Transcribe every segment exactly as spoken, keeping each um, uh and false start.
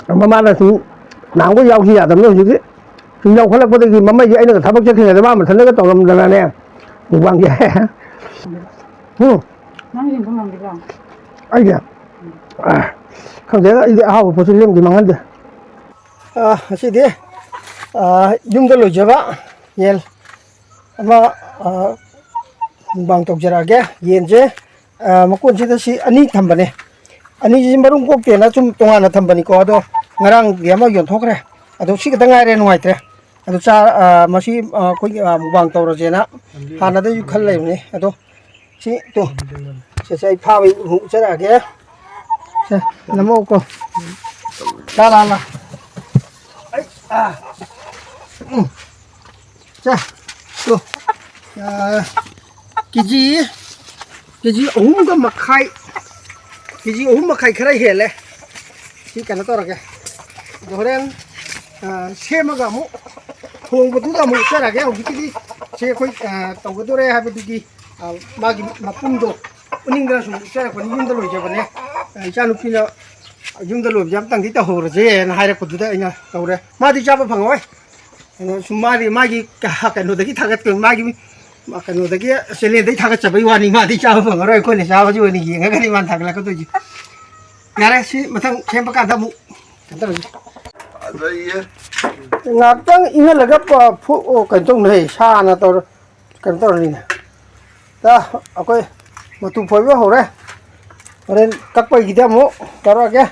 ꯃꯃꯥꯅ ꯁꯨꯝ ꯅꯍꯥꯟꯈꯣꯏ ꯌꯥꯎꯁꯤ ꯌꯥꯗꯕꯅꯤ ꯍꯧꯖꯤꯛꯇꯤ꯫ ꯁꯨꯝ ꯌꯥꯎꯈꯠꯂꯛꯄꯗꯒꯤ ꯃꯃꯩꯁꯦ ꯑꯩꯅꯒ ꯊꯕꯛ ꯆꯠꯈ꯭ꯔꯤꯉꯩꯗ ꯃꯥ ꯃꯊꯟꯇꯒ ꯇꯧꯔꯝꯗꯅꯅꯦ꯫ ꯃꯨꯛꯕꯥꯡꯁꯦ꯫ ꯎꯝ꯫ ꯅꯪ ꯌꯦꯡꯕ ꯉꯝꯒꯗ꯭ꯔꯣ? ꯑꯩꯗꯤ? ꯑ, ꯈꯪꯗꯦꯗ, ꯑꯩꯗꯤ ꯑꯍꯥꯎꯕ ꯄꯣꯠꯁꯤ ꯂꯦꯝꯗꯤ ꯃꯥꯡꯍꯟꯗꯦ꯫ ꯑ, ꯉꯁꯤꯗꯤ, ꯑ, ꯌꯨꯝꯗ ꯂꯣꯏꯖꯕ ꯌꯦꯟ ꯑꯃ, ꯑ, ꯃꯨꯛꯕꯥꯡ ꯇꯧꯖꯔꯛꯑꯒꯦ꯫ ꯌꯦꯟꯁꯦ, ꯑ, ꯃꯀꯣꯟꯁꯤꯗ ꯁꯤ ꯑꯅꯤ ꯊꯝꯕꯅꯦ꯫ ꯑꯅꯤꯁꯤ ꯃꯔꯨꯝ ꯀꯣꯛꯇꯦꯅ ꯁꯨꯝ ꯇꯣꯉꯥꯟꯅ ꯊꯝꯕꯅꯤꯀꯣ꯫ ꯑꯗꯣ ꯉꯔꯥꯡꯒꯤ ꯑꯃ ꯌꯣꯟꯊꯣꯛꯈ꯭ꯔꯦ꯫ ꯑꯗꯣ ꯁꯤ ꯈꯛꯇ ꯉꯥꯏꯔꯦ, ꯅꯨꯡꯉꯥꯏꯇ꯭ꯔꯦ꯫ ꯑꯗꯣ ꯆꯥ-, ꯑ, ꯃꯁꯤ, ꯑ, ꯑꯩꯈꯣꯏꯒꯤ, ꯑ, ꯃꯨꯛꯕꯥꯡ ꯇꯧꯔꯁꯦꯅ ꯍꯥꯟꯅꯗꯩꯁꯨ ꯈꯜ ꯂꯩꯕꯅꯦ꯫ ꯑꯗꯣ ꯁꯤ ꯇꯨ, ꯁꯦ, ꯁꯦ, ꯑꯩ ꯐꯥꯕꯩ ꯑꯃꯨꯛ ꯎꯠꯆꯔꯛꯑꯒꯦ꯫ ꯁꯦ, ꯅꯝꯃꯛꯑꯣꯀꯣ꯫ ꯂꯥ, ꯂꯥ, ꯂꯥ꯫ ꯑꯩ, ꯑꯥ꯫ ꯎꯝ꯫ ꯁꯦ, ꯇꯨ꯫ ꯑꯥ, ꯀꯦ ꯖꯤ, ꯀꯦ ꯖꯤ ꯑꯍꯨꯝꯒ ꯃꯈꯥꯏ, ꯀꯦ ꯖꯤ ꯑꯍꯨꯝ ꯃꯈꯥꯏ ꯈꯔ ꯍꯦꯜꯂꯦ꯫ ꯁꯤ ꯀꯩꯅꯣ ꯇꯧꯔꯒꯦ꯫ ꯑꯗꯣ ꯍꯣꯔꯦꯟ, ꯑꯥ, ꯁꯦꯝꯃꯒ ꯑꯃꯨꯛ ꯊꯣꯡꯕꯗꯨꯗ ꯑꯃꯨꯛ ꯎꯠꯆꯔꯒꯦ꯫ ꯍꯧꯖꯤꯛꯀꯤꯗꯤ ꯁꯦ ꯑꯩꯈꯣꯏ, ꯑꯥ, ꯇꯧꯒꯗꯣꯔꯦ ꯍꯥꯏꯕꯗꯨꯒꯤ, ꯑꯥ, ꯃꯥꯒꯤ ꯃꯄꯨꯝꯗꯣ ꯎꯠꯅꯤꯡꯗꯅ ꯁꯨꯝ ꯎꯠꯆꯔꯛꯄꯅꯤ꯫ ꯌꯨꯝꯗ ꯂꯣꯏꯖꯕꯅꯦ꯫ ꯑꯥ, ꯏꯆꯥꯅꯨꯄꯤꯅ ꯌꯨꯝꯗ ꯂꯣꯏꯕꯁꯦ ꯑꯝꯇꯪꯗꯤ ꯇꯧꯍꯧꯔꯁꯦꯅ ꯍꯥꯏꯔꯛꯄꯗꯨꯗ ꯑꯩꯅ ꯇꯧꯔꯦ꯫ ꯃꯥꯗꯤ ꯆꯥꯕ ꯐꯪꯉꯣꯏ꯫ ꯑꯗꯣ ꯁꯨꯝ ꯃꯥꯗꯤ ꯃꯥꯒꯤ ꯀ-, ꯀꯩꯅꯣꯗꯒꯤ ꯊꯥꯒꯠꯄ, ꯃꯥꯒꯤ ꯀꯩꯅꯣꯗꯒꯤ, ꯆꯦꯅꯦꯜꯗꯒꯤ ꯊꯥꯒꯠꯆꯕꯩ ꯋꯥꯅꯤ꯫ ꯃꯥꯗꯤ ꯆꯥꯕ ꯐꯪꯉꯔꯣꯏ, ꯑꯩꯈꯣꯏꯅ ꯆꯥꯕꯁꯤ ꯑꯣꯏꯅ ꯌꯦꯡꯉꯒꯅꯤ ꯃꯥꯅ ꯊꯥꯒꯠꯂꯛꯀꯗꯣꯏꯁꯦ꯫ ꯌꯥꯔꯦ, ꯁꯤ ꯃꯊꯪ ꯁꯦꯝꯕ ꯀꯥꯟꯗ ꯑꯃꯨꯛ ꯀꯩꯅꯣ ꯇꯧꯔꯁꯤ꯫ ꯐꯖꯩꯌꯦ꯫ ꯉꯥꯛꯇꯪ ꯏꯪꯍꯜꯂꯒ ꯄ-, ꯐꯨ-, ꯑꯣ, ꯀꯩꯅꯣ ꯇꯧꯅꯩ, ꯁꯥꯅ ꯇꯧꯔ-, ꯀꯩꯅꯣ ꯇꯧꯔꯅꯤꯅꯦ꯫ ꯇ, ꯑꯩꯈꯣꯏ ꯃꯇꯨ ꯐꯣꯏꯕ ꯍꯧꯔꯦ꯫ ꯍꯣꯔꯦꯟ ꯀꯛꯄꯒꯤꯗꯤ ꯑꯃꯨꯛ ꯇꯧꯔꯛꯑꯒꯦ꯫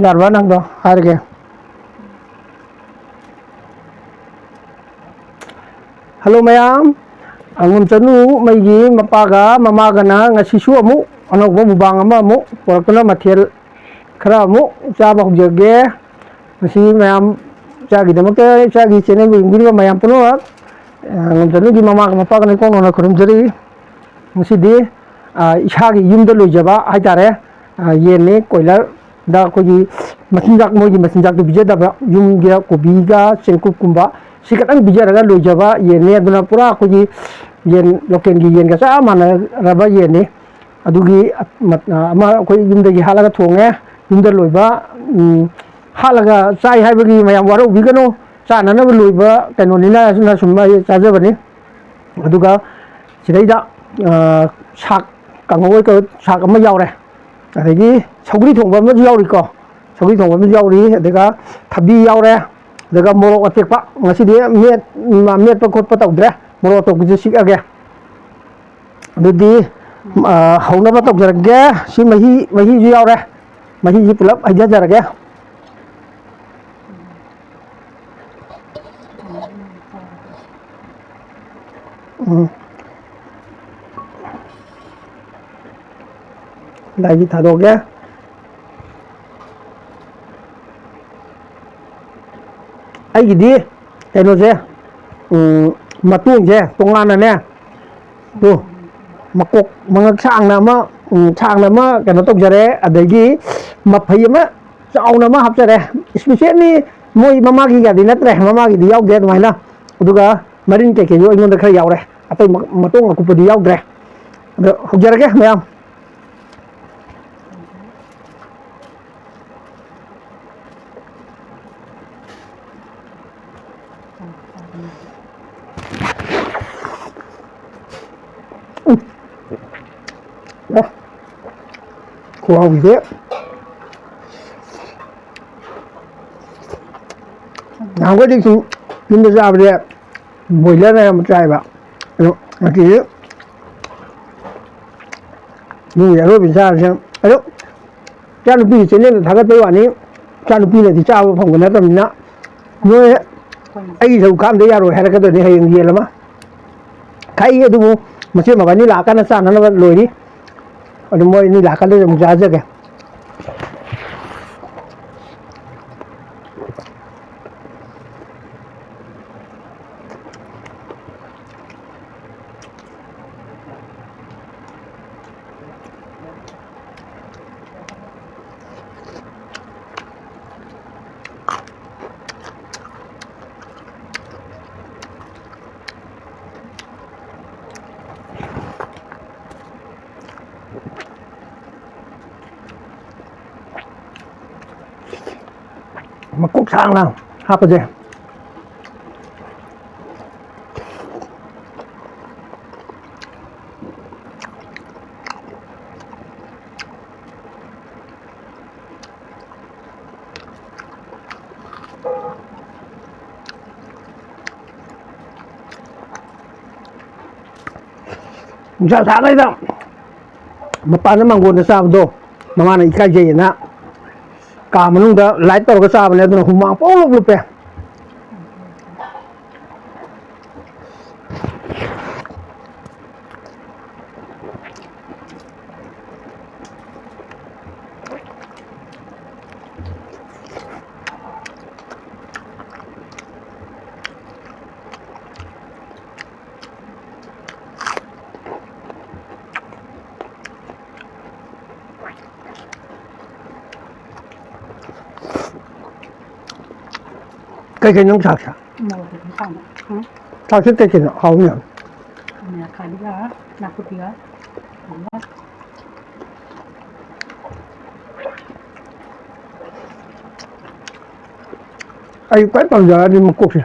ꯌꯥꯔꯕ ꯅꯪꯗꯣ? ꯍꯥꯏꯔꯒꯦ꯫ ꯍꯜꯂꯣ ꯃꯌꯥꯝ, ꯑꯉꯝ ꯆꯅꯨ ꯃꯩꯒꯤ ꯃꯄꯥꯒ ꯃꯃꯥꯒꯅ ꯉꯁꯤꯁꯨ ꯑꯃꯨꯛ ꯑꯅꯧꯕ ꯃꯨꯕꯥꯡ ꯑꯃ ꯑꯃꯨꯛ ꯄꯨꯔꯛꯇꯨꯅ ꯃꯊꯦꯜ ꯈꯔ ꯑꯃꯨꯛ ꯆꯥꯕ ꯍꯧꯖꯒꯦ꯫ ꯉꯁꯤ ꯃꯌꯥꯝ ꯏꯆꯥꯒꯤꯗꯃꯛꯇ, ꯏꯆꯥꯒꯤ ꯆꯦꯅꯦꯜꯕꯨ ꯌꯦꯡꯕꯤꯔꯤꯕ ꯃꯌꯥꯝ ꯄꯨꯝꯅꯃꯛ, ꯑ, ꯉꯝꯖꯅꯨꯒꯤ ꯃꯃꯥꯒ ꯃꯄꯥꯒ ꯂꯩꯀꯣꯜ ꯅꯧꯅ ꯈꯨꯔꯨꯝꯖꯔꯤ꯫ ꯉꯁꯤꯗꯤ, ꯑ, ꯏꯁꯥꯒꯤ ꯌꯨꯝꯗ ꯂꯣꯏꯖꯕ ꯍꯥꯏꯇꯥꯔꯦ, ꯑ, ꯌꯦꯟꯅꯤ, ꯀꯣꯏꯂꯔꯗ ꯑꯩꯈꯣꯏꯒꯤ ꯃꯆꯤꯟꯖꯥꯛ, ꯃꯣꯏꯒꯤ ꯃꯆꯤꯟꯖꯥꯛꯇꯨ ꯄꯤꯖꯗꯕ, ꯌꯨꯝꯒꯤ ꯀꯣꯕꯤꯒ ꯆꯦꯡꯀꯨꯞꯀꯨꯝꯕ ꯁꯤ ꯈꯛꯇꯪ ꯄꯤꯖꯔꯒ ꯂꯣꯏꯖꯕ ꯌꯦꯟꯅꯤ꯫ ꯑꯗꯨꯅ ꯄꯨꯔꯥ ꯑꯩꯈꯣꯏꯒꯤ ꯌꯦꯟ, ꯂꯣꯀꯦꯜꯒꯤ ꯌꯦꯟꯒ ꯆꯞ ꯃꯥꯟꯅꯔꯕ ꯌꯦꯟꯅꯤ꯫ ꯑꯗꯨꯒꯤ ꯑꯃ ꯑꯩꯈꯣꯏ ꯌꯨꯝꯗꯒꯤ ꯍꯥꯠꯂꯒ ꯊꯣꯡꯉꯦ꯫ ꯌꯨꯝꯗ ꯂꯣꯏꯕ, ꯎꯝ, ꯍꯥꯠꯂꯒ ꯆꯥꯏ ꯍꯥꯏꯕꯒꯤ ꯃꯌꯥꯝ ꯋꯥꯔꯧꯕꯤꯒꯅꯨ꯫ ꯆꯥꯅꯅꯕ ꯂꯣꯏꯕ ꯀꯩꯅꯣꯅꯤꯅ ꯑꯁꯨꯝꯅ ꯁꯨꯝ ꯑꯩ ꯆꯥꯖꯕꯅꯤ꯫ ꯑꯗꯨꯒ ꯁꯤꯗꯩꯗ, ꯑ, ꯁꯥꯛ, ꯀꯥꯡꯍꯧ ꯑꯣꯏ ꯀꯩ ꯁꯥꯛ ꯑꯃ ꯌꯥꯎꯔꯦ꯫ ꯑꯗꯒꯤ ꯁꯧꯒ꯭ꯔꯤ ꯊꯣꯡꯕ ꯑꯃꯁꯨ ꯌꯥꯎꯔꯤꯀꯣ꯫ ꯁꯧꯒ꯭ꯔꯤ ꯊꯣꯡꯕ ꯑꯃꯁꯨ ꯌꯥꯎꯔꯤ꯫ ꯑꯗꯨꯒ ꯊꯕꯤ ꯌꯥꯎꯔꯦ꯫ ꯑꯗꯨꯒ ꯃꯣꯔꯣꯛ ꯑꯇꯦꯛꯄ꯫ ꯉꯁꯤꯗꯤ ꯃꯦꯠ-, ꯃꯦꯠꯄ ꯈꯣꯠꯄ ꯇꯧꯗ꯭ꯔꯦ꯫ ꯃꯣꯔꯣꯛ ꯑꯇꯦꯛꯄꯁꯦ ꯁꯤꯛꯑꯒꯦ꯫ ꯑꯗꯨꯗꯤ, ꯑ, ꯍꯧꯅꯕ ꯇꯧꯖꯔꯒꯦ꯫ ꯁꯤ ꯃꯍꯤ, ꯃꯍꯤꯁꯨ ꯌꯥꯎꯔꯦ꯫ ꯃꯍꯤꯁꯤ ꯄꯨꯂꯞ ꯍꯩꯖꯖꯔꯒꯦ꯫ ꯎꯝ꯫ ꯂꯥꯏꯒꯤ ꯊꯥꯗꯣꯛꯑꯒꯦ꯫ ꯑꯩꯒꯤꯗꯤ ꯀꯩꯅꯣꯁꯦ, ꯎꯝ, ꯃꯇꯣꯡꯁꯦ ꯇꯣꯉꯥꯟꯅꯅꯦ, ꯇꯨ, ꯃꯀꯣꯛ ꯃꯉꯛ ꯁꯥꯡꯅ ꯑꯃ, ꯎꯝ, ꯁꯥꯡꯅ ꯑꯃ ꯀꯩꯅꯣ ꯇꯧꯖꯔꯦ, ꯑꯗꯒꯤ ꯃꯐꯩ ꯑꯃ ꯆꯥꯎꯅ ꯑꯃ ꯍꯥꯞꯆꯔꯦ꯫ ꯏꯁꯄꯤꯁꯦꯜꯂꯤ ꯃꯣꯏ ꯃꯃꯥꯒꯤꯒꯗꯤ ꯅꯠꯇ꯭ꯔꯦ, ꯃꯃꯥꯒꯤꯗꯤ ꯌꯥꯎꯗꯦ ꯑꯗꯨꯃꯥꯏꯅ꯫ ꯑꯗꯨꯒ ꯃꯔꯤꯟ ꯀꯩꯀꯩꯁꯨ ꯑꯩꯉꯣꯟꯗ ꯈꯔ ꯌꯥꯎꯔꯦ, ꯑꯇꯩ ꯃ-, ꯃꯇꯣꯡ ꯑꯀꯨꯞꯄꯗꯤ ꯌꯥꯎꯗ꯭ꯔꯦ꯫ ꯑꯗꯣ ꯍꯧꯖꯔꯒꯦ ꯃꯌꯥꯝ꯫ ꯎꯝ꯫ ꯑꯦ, ꯈꯨꯍꯥꯎꯁꯦ꯫ ꯅꯍꯥꯟꯈꯩꯗꯤ ꯁꯨꯝ ꯌꯨꯝꯗ ꯆꯥꯕꯁꯦ ꯕꯣꯏꯂꯔꯅ ꯑꯌꯥꯝꯕ ꯆꯥꯏꯕ꯫ ꯑꯗꯣ ꯉꯁꯤꯗꯤ ꯃꯤꯒꯤ ꯑꯔꯣꯏꯕꯤ ꯆꯥꯔꯁꯦ꯫ ꯑꯗꯣ ꯏꯆꯥꯅꯨꯄꯤꯒꯤ ꯆꯦꯅꯦꯜꯗ ꯊꯥꯒꯠꯄꯩ ꯋꯥꯅꯤ, ꯏꯆꯥꯅꯨꯄꯤꯅꯗꯤ ꯆꯥꯕ ꯐꯪꯕ ꯅꯠꯇꯕꯅꯤꯅ, ꯅꯣꯏ ꯑꯩꯒꯤ ꯁꯔꯨꯛ ꯈꯥꯛꯑꯝꯗ ꯌꯥꯔꯣꯏ ꯍꯥꯏꯔꯛꯀꯗꯣꯏꯅꯤ ꯍꯌꯦꯡ ꯌꯦꯟ ꯑꯃ꯫ ꯈꯥꯛꯏ ꯑꯗꯨꯕꯨ ꯃꯆꯦ ꯃꯕꯥꯅꯤ ꯂꯥꯛꯑꯀꯥꯟꯗ ꯆꯥꯅꯅꯕ ꯂꯣꯏꯔꯤ꯫ ꯑꯗꯨ ꯃꯣꯏ ꯑꯅꯤ ꯂꯥꯛꯑꯀꯥꯟꯗ ꯑꯃꯨꯛ ꯆꯥꯖꯒꯦ꯫ ꯃꯀꯣꯛ ꯁꯥꯡꯅ ꯍꯥꯞꯄꯁꯦ꯫ ꯅꯨꯡꯁꯥ ꯁꯥꯕꯩꯗ ꯃꯄꯥꯟꯗ ꯃꯥꯡꯒꯣꯟꯗ ꯆꯥꯕꯗꯣ ꯃꯃꯥꯅ ꯏꯀꯥꯏꯖꯩꯌꯦꯅ ꯀꯥ ꯃꯅꯨꯡꯗ ꯂꯥꯏꯠ ꯇꯧꯔꯒ ꯆꯥꯕꯅꯦ, ꯑꯗꯨꯅ ꯍꯨꯃꯥꯡ ꯄꯨꯡꯂꯨꯞ ꯂꯨꯞꯄꯦ꯫ ꯀꯩꯀꯩ ꯅꯪ ꯆꯥꯛꯁꯦ? ꯃꯣꯔꯣꯛ ꯑꯗꯨꯝ ꯄꯥꯝꯃꯦ꯫ ꯎꯝ꯫ ꯆꯥꯛꯁꯤ ꯀꯩ ꯀꯩꯅꯣ ꯍꯥꯎꯅꯤ ꯌꯥꯝ꯫ ꯈꯥꯃꯦꯟ ꯑꯈꯥꯕꯤꯒ ꯅꯥꯀꯨꯞꯄꯤꯒ꯫ ꯑꯩ ꯈ꯭ꯋꯥꯏ ꯄꯥꯝꯖꯕꯗꯤ ꯃꯀꯣꯛꯁꯦ꯫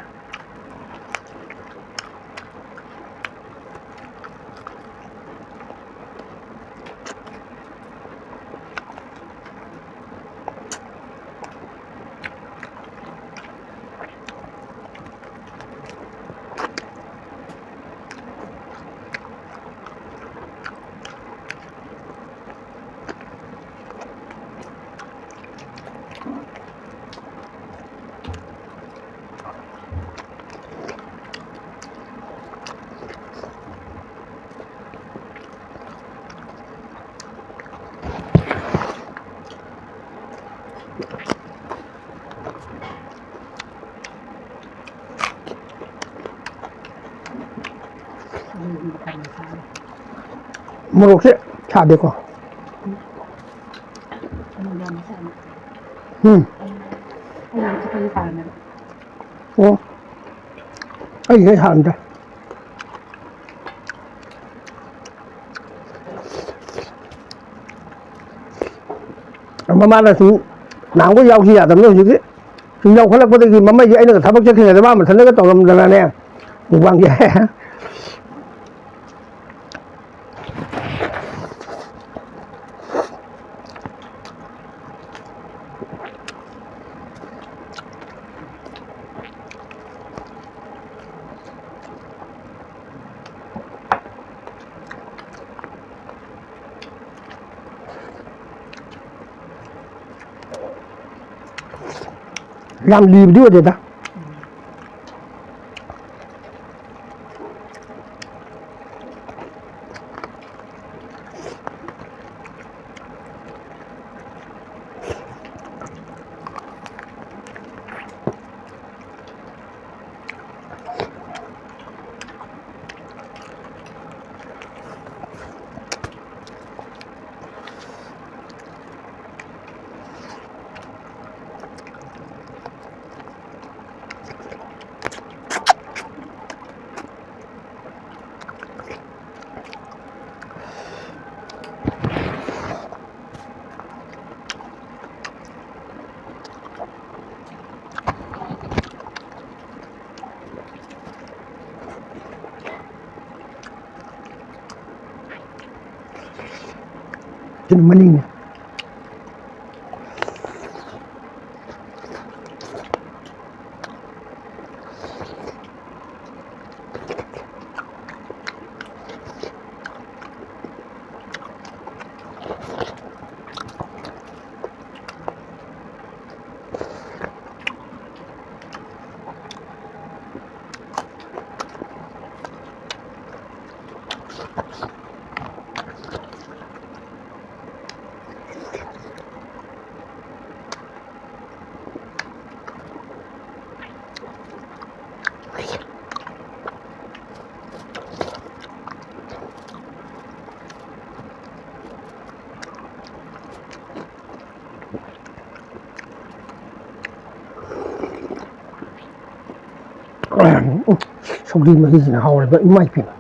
ꯃꯣꯔꯣꯛꯁꯦ ꯁꯥꯗꯦꯀꯣ꯫ ꯎꯝ꯫ ꯑꯣ꯫ ꯑꯩꯒꯤꯗꯤ ꯁꯥꯔꯝꯗ꯭ꯔꯦ꯫ ꯃꯃꯥꯅ ꯁꯨꯝ ꯅꯍꯥꯟꯈꯣꯏ ꯌꯥꯎꯈꯤ ꯌꯥꯗꯕꯅꯤ, ꯍꯧꯖꯤꯛꯇꯤ ꯁꯨꯝ ꯌꯥꯎꯈꯠꯂꯛꯄꯗꯒꯤ ꯃꯃꯩꯁꯦ ꯑꯩꯅꯒ ꯊꯕꯛ ꯆꯠꯈ꯭ꯔꯤꯉꯩꯗ ꯃꯥ ꯃꯊꯟꯇꯒ ꯇꯧꯔꯝꯗꯅꯅꯦ, ꯃꯨꯛꯕꯥꯡꯁꯦ꯫ ꯌꯥꯝ ꯂꯤꯕꯗꯤ ꯑꯣꯏꯗꯦꯗ꯫ ꯁꯤꯅ ꯃꯅꯤꯡꯅꯤ꯫ ꯎꯝ, ꯁꯧꯒ꯭ꯔꯤ ꯃꯍꯤꯁꯤꯅ ꯍꯥꯎꯔꯤꯕ, ꯏꯃꯥꯏ ꯄꯦꯝꯃ꯫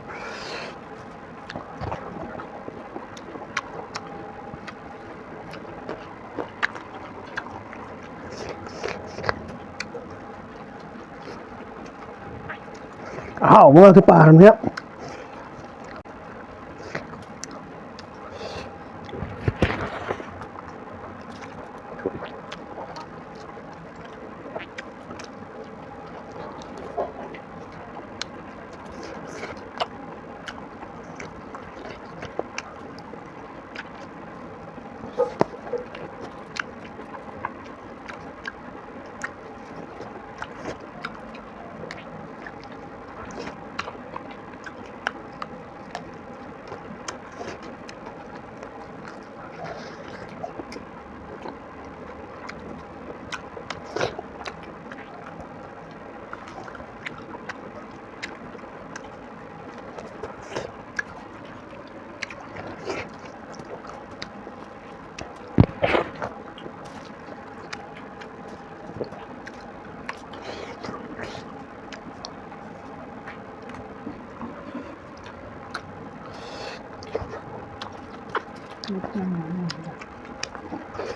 ꯑꯍꯥꯎꯕ ꯉꯥꯛꯇ ꯄꯥꯔꯕꯅꯤꯅ꯫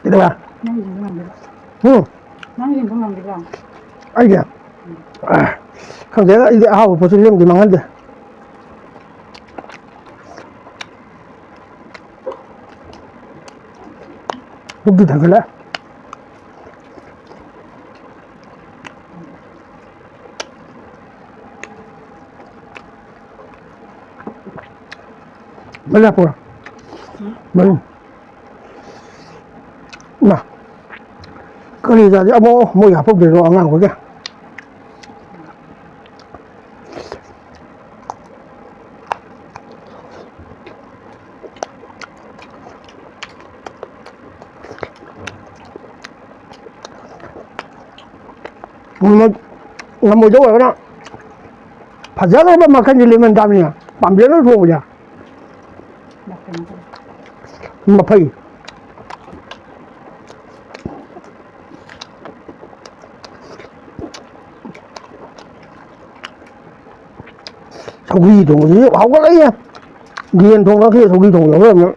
ꯀꯩꯗꯧꯕ? ꯅꯪ ꯌꯦꯡꯕ ꯉꯝꯒꯗ꯭ꯔꯣ? ꯎꯝ? ꯅꯪ ꯌꯦꯡꯕ ꯉꯝꯒꯗ꯭ꯔꯣ? ꯑꯩꯒꯤ? ꯎꯝ꯫ ꯑ, ꯈꯪꯗꯦꯗ, ꯑꯩꯗꯤ ꯑꯍꯥꯎꯕ ꯄꯣꯠꯁꯤ ꯂꯦꯝꯗꯤ ꯃꯥꯡꯍꯟꯗꯦ꯫ ꯄꯨꯛꯇꯤ ꯊꯟꯒꯠꯂꯦ꯫ ꯃꯩꯂꯥꯄꯨꯔ꯫ ꯃꯔꯨꯝ꯫ ꯏꯃꯥ꯫ ꯀꯔꯤ ꯆꯥꯁꯦ? ꯑꯃꯨꯛ ꯃꯣꯏ ꯍꯥꯄꯛꯇꯣꯏꯅꯣ ꯑꯉꯥꯡꯈꯣꯏꯒꯤ꯫ ꯉꯝꯃꯣꯏ-, ꯉꯝꯃꯣꯏꯗꯧ ꯑꯣꯏꯔꯒꯅ ꯐꯖꯈ꯭ꯔꯕ ꯃꯈꯜꯁꯦ ꯂꯦꯃꯟ ꯆꯥꯕꯅꯤꯅ ꯄꯥꯝꯖꯅ ꯊꯣꯡꯕꯁꯦ꯫ ꯃꯐꯩ꯫ ꯁꯧꯒ꯭ꯔꯤ ꯊꯣꯡꯕꯁꯤꯁꯨ ꯍꯧꯒꯠꯂꯛꯏꯌꯦ꯫ ꯌꯦꯟ ꯊꯣꯡꯕ ꯅꯠꯇꯦ, ꯁꯧꯒ꯭ꯔꯤ ꯊꯣꯡꯕ ꯍꯧꯒꯠꯂꯛꯑꯕꯅꯤꯅ꯫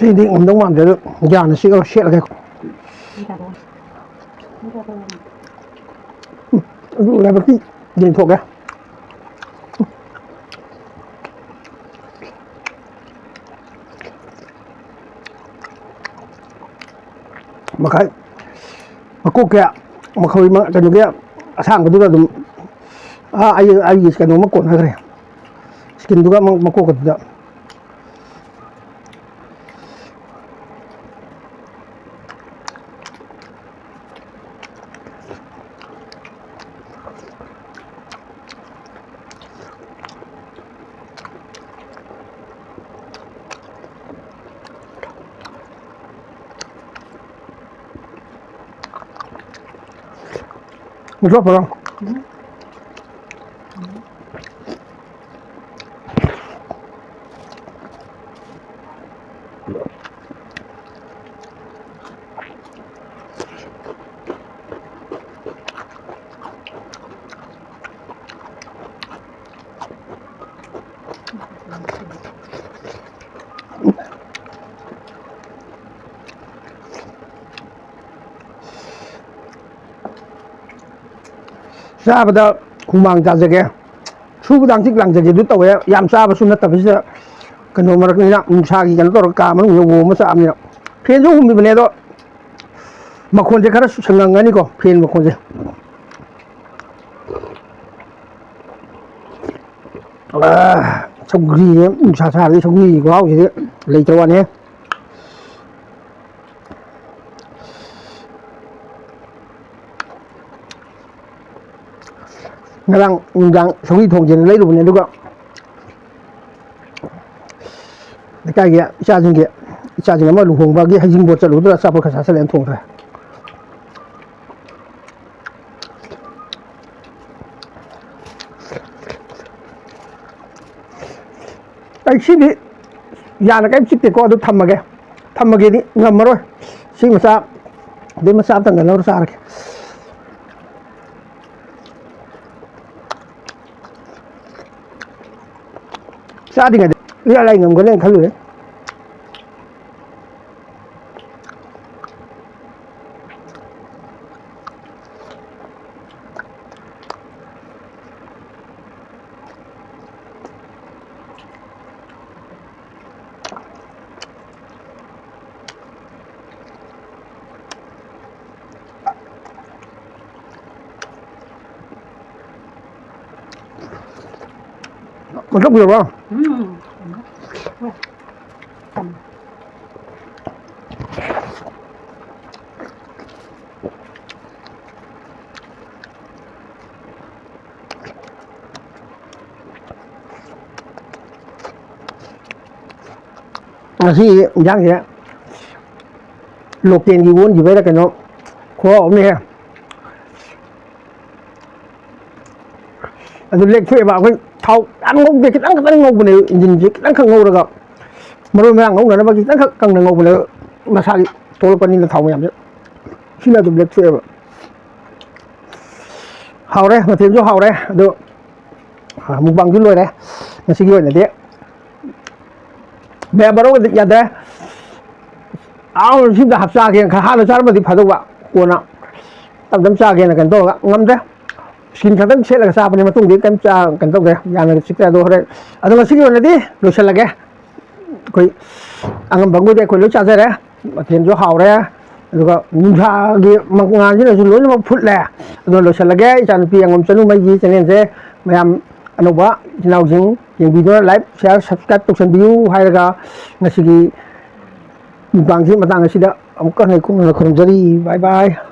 ꯁꯤꯗꯤ ꯉꯝꯗꯧ ꯃꯥꯟꯗꯦ, ꯑꯗꯨ ꯒ꯭ꯌꯥꯟꯅ ꯁꯤꯛꯑꯒ ꯁꯦꯠꯂꯒꯦ꯫ ꯎꯝ, ꯑꯗꯨ ꯂꯥꯏꯕꯛꯇꯤ ꯌꯦꯡꯊꯣꯛꯀꯦ꯫ ꯃꯈꯥꯏ ꯃꯀꯣꯛꯀꯤ ꯃꯈꯣꯏ ꯃ-, ꯀꯩꯅꯣꯒꯤ ꯑꯁꯥꯡꯕꯗꯨꯒ ꯑꯗꯨꯝ, ꯑꯥ, ꯑꯩ, ꯑꯩꯒꯤ ꯀꯩꯅꯣꯃ ꯀꯣꯟꯅꯈ꯭ꯔꯦ꯫ ꯁ꯭ꯀꯤꯟꯗꯨꯒ ꯑꯃ ꯃꯀꯣꯛꯀꯗꯨꯗ꯫ ꯃꯨꯊꯣꯛꯈ꯭ꯔꯣ꯫ ꯆꯥꯕꯗ ꯍꯨꯃꯥꯡ ꯇꯥꯖꯒꯦ, ꯁꯨꯕꯗ ꯍꯪꯆꯤꯠ ꯂꯥꯡꯖꯒꯦ ꯑꯗꯨ ꯇꯧꯋꯦ꯫ ꯌꯥꯝ ꯆꯥꯕꯁꯨ ꯅꯠꯇꯕꯁꯤꯗ, ꯀꯩꯅꯣ ꯃꯔꯛꯅꯤꯅ, ꯅꯨꯡꯁꯥꯒꯤ ꯀꯩꯅꯣ ꯇꯧꯔꯒ ꯀꯥ ꯃꯅꯨꯡꯗ ꯑꯣꯝꯃ ꯆꯥꯕꯅꯤꯅ꯫ ꯐꯦꯟꯁꯨ ꯍꯨꯝꯃꯤꯕꯅꯦ, ꯑꯗꯣ ꯃꯈꯣꯟꯁꯦ ꯈꯔ ꯁꯪꯉꯝꯒꯅꯤꯀꯣ, ꯐꯦꯟ ꯃꯈꯣꯟꯁꯦ꯫ ꯑꯥ, ꯁꯧꯒ꯭ꯔꯤꯁꯦ, ꯅꯨꯡꯁꯥ ꯁꯥꯔꯗꯤ ꯁꯧꯒ꯭ꯔꯤꯒꯤ ꯈꯨꯍꯥꯎꯁꯤꯗꯤ ꯂꯩꯇ꯭ꯔ ꯋꯥꯅꯦ꯫ ꯉꯔꯥꯡ ꯅꯨꯡꯗꯥꯡ ꯁꯧꯒ꯭ꯔꯤ ꯊꯣꯡꯁꯦꯅ ꯂꯩꯔꯨꯕꯅꯦ, ꯑꯗꯨꯒ ꯂꯩꯀꯥꯏꯒꯤ ꯏꯆꯥꯁꯤꯡꯒꯤ, ꯏꯆꯥꯁꯤꯡ ꯑꯃ ꯂꯨꯍꯣꯡꯕꯒꯤ ꯍꯩꯖꯤꯡꯄꯣꯠ ꯆꯠꯂꯨꯕꯗꯨꯗ ꯑꯆꯥꯄꯣꯠ ꯈꯔ ꯆꯥꯁꯤꯜꯂꯦꯅ ꯊꯣꯡꯈ꯭ꯔꯦ꯫ ꯑꯩ ꯁꯤꯗꯤ ꯌꯥꯅ ꯀꯔꯤꯝ ꯆꯤꯛꯇꯦꯀꯣ, ꯑꯗꯨ ꯊꯝꯃꯒꯦ꯫ ꯊꯝꯃꯒꯦꯗꯤ ꯉꯝꯃꯔꯣꯏ꯫ ꯁꯤ ꯃꯆꯥ, ꯑꯗꯩ ꯃꯆꯥ ꯑꯝꯇꯪꯒ ꯂꯧꯔ ꯆꯥꯔꯒꯦ꯫ ꯆꯥꯗ꯭ꯔꯤꯉꯩꯗ ꯏꯔꯥꯏ ꯂꯥꯏ ꯉꯝꯒꯅꯦꯅ ꯈꯜꯂꯨꯔꯦ꯫ ꯑꯣꯟꯊꯣꯛꯄꯤꯔꯕ꯭ꯔꯣ? ꯉꯁꯤ ꯏꯟꯖꯥꯡꯁꯦ ꯂꯣꯀꯦꯜꯒꯤ ꯑꯣꯟꯈꯤꯕꯩꯔ ꯀꯩꯅꯣ, ꯈꯨꯍꯥꯎ ꯑꯃꯅꯦꯍꯦ꯫ ꯑꯗꯨ ꯂꯦꯛꯊꯣꯛꯑꯦꯕ꯫ ꯑꯩꯈꯣꯏ ꯊꯥꯎ ꯌꯥꯝ ꯉꯧꯗꯦ, ꯈꯤꯇꯪ ꯈꯛꯇꯪ ꯉꯧꯕꯅꯦ, ꯏꯟꯖꯤꯟꯁꯦ ꯈꯤꯇꯪ ꯈꯛ ꯉꯧꯔꯒ, ꯃꯔꯣꯏ ꯃꯔꯥꯡ ꯉꯧꯅꯅꯕꯒꯤ ꯈꯤꯇꯪ ꯈꯛ ꯀꯪꯅ ꯉꯧꯕꯅꯦ꯫ ꯃꯁꯥꯒꯤ ꯊꯣꯛꯂꯛꯄꯅꯤꯅ ꯊꯥꯎ ꯃꯌꯥꯝꯁꯦ ꯁꯤꯅ ꯑꯗꯨꯝ ꯂꯦꯛꯊꯣꯛꯑꯦꯕ꯫ ꯍꯥꯎꯔꯦ, ꯃꯊꯦꯜꯁꯨ ꯍꯥꯎꯔꯦ꯫ ꯑꯗꯣ ꯃꯨꯛꯕꯥꯡꯁꯨ ꯂꯣꯏꯔꯦ ꯉꯁꯤꯒꯤ ꯑꯣꯏꯅꯗꯤ꯫ ꯃꯌꯥꯝ ꯕꯥꯔꯣꯒꯗꯤ ꯌꯥꯗ꯭ꯔꯦ꯫ ꯑꯥ, ꯁꯤꯗ ꯍꯥꯞꯆꯥꯒꯦꯅ ꯈꯔ ꯍꯥꯟꯅ ꯆꯥꯔꯝꯃꯗꯤ ꯐꯗꯧꯕ, ꯀꯣꯟꯅ ꯇꯞ ꯇꯞ ꯆꯥꯒꯦꯅ ꯀꯩꯅꯣ ꯇꯧꯔꯒ ꯉꯝꯗ꯭ꯔꯦ꯫ ꯁ꯭ꯀꯤꯟ ꯈꯛꯇꯪ ꯁꯦꯠꯂꯒ ꯆꯥꯕꯅꯦ, ꯃꯇꯨꯡꯗꯤ ꯀꯩꯝ ꯆꯥ-, ꯀꯩꯅꯣ ꯇꯧꯗ꯭ꯔꯦ, ꯌꯥꯝꯅ ꯆꯤꯛꯇ꯭ꯔꯦ꯫ ꯑꯗꯣ ꯍꯣꯔꯦꯟ, ꯑꯗꯣ ꯉꯁꯤꯒꯤ ꯑꯣꯏꯅꯗꯤ ꯂꯣꯏꯁꯤꯜꯂꯒꯦ꯫ ꯑꯩꯈꯣꯏ ꯑꯉꯝꯕ ꯃꯈꯩꯗꯤ ꯑꯩꯈꯣꯏ ꯂꯣꯏ ꯆꯥꯖꯔꯦ꯫ ꯃꯊꯦꯜꯁꯨ ꯍꯥꯎꯔꯦ, ꯑꯗꯨꯒ ꯅꯨꯡꯁꯥꯒꯤ ꯃꯉꯥꯜꯁꯤꯅꯁꯨ ꯂꯣꯏꯅꯃꯛ ꯐꯨꯠꯂꯦ꯫ ꯑꯗꯣ ꯂꯣꯏꯁꯤꯜꯂꯒꯦ, ꯏꯆꯥꯅꯨꯄꯤ ꯑꯉꯝ ꯆꯅꯨ ꯃꯩꯒꯤ ꯆꯦꯅꯦꯜꯁꯦ꯫ ꯃꯌꯥꯝ ꯑꯅꯧꯕ ꯏꯆꯤꯟ ꯏꯅꯥꯎꯁꯤꯡ ꯌꯦꯡꯕꯤꯗꯨꯅ like, share, subscribe ꯇꯧꯁꯟꯕꯤꯌꯨ ꯍꯥꯏꯔꯒ ꯉꯁꯤꯒꯤ ꯃꯨꯛꯕꯥꯡꯁꯤ ꯃꯇꯥꯡ ꯑꯁꯤꯗ ꯑꯃꯨꯛꯀ ꯍꯟꯅ ꯈꯨꯔꯨꯝꯖꯔꯤ꯫ Bye bye꯫